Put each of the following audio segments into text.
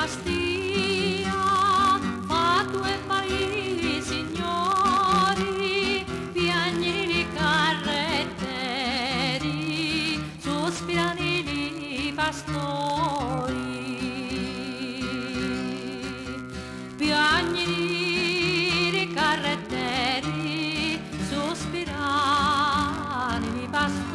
Bastia, fattu e fai signori, piagnini li carretteri, sospirani li pastori. Piagnini li carretteri, sospirani li pastori.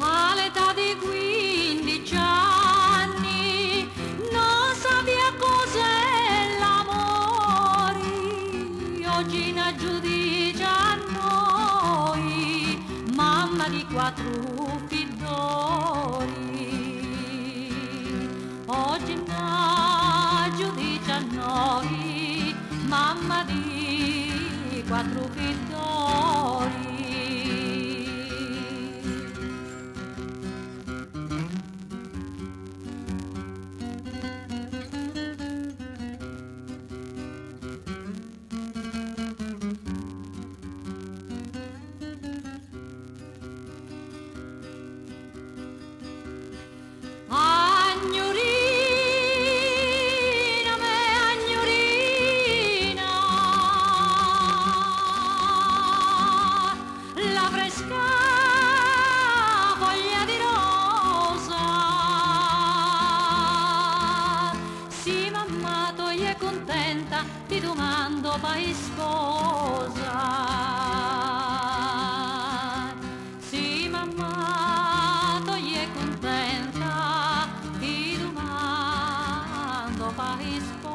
All'età di 15 anni non sapia cos'è l'amore, oggi na giudice a noi, mamma di quattro figlioli. Oggi na giudice a noi, mamma di quattro figlioli. A 'gnurina me, a 'gnurina, la fresca foglia di rosa. Si mamma toia è contenta, ti domando pa' sposa. Si mamma toia è contenta, ti domando pa' sposa.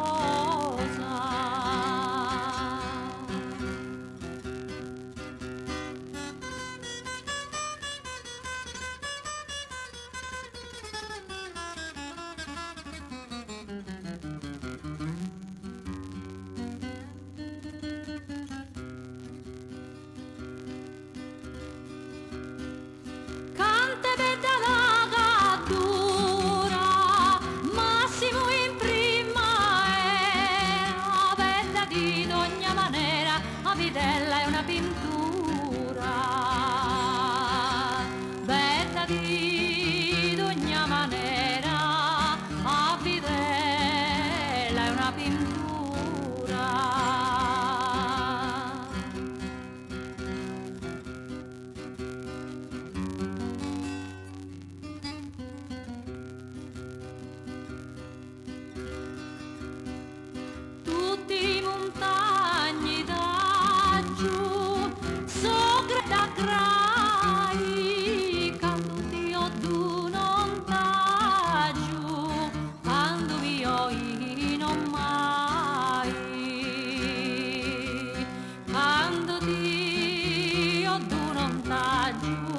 Cant'è bella la Gaddura, massimo in primavera, bella di ogni maniera, a vidella è una pintura. Bella di ogni maniera, a vidella è una pintura. Tutti i montagni da giù, sopra da crai, quando ti ho du non giù, quando mi oi non mai. Quando ti ho du non giù.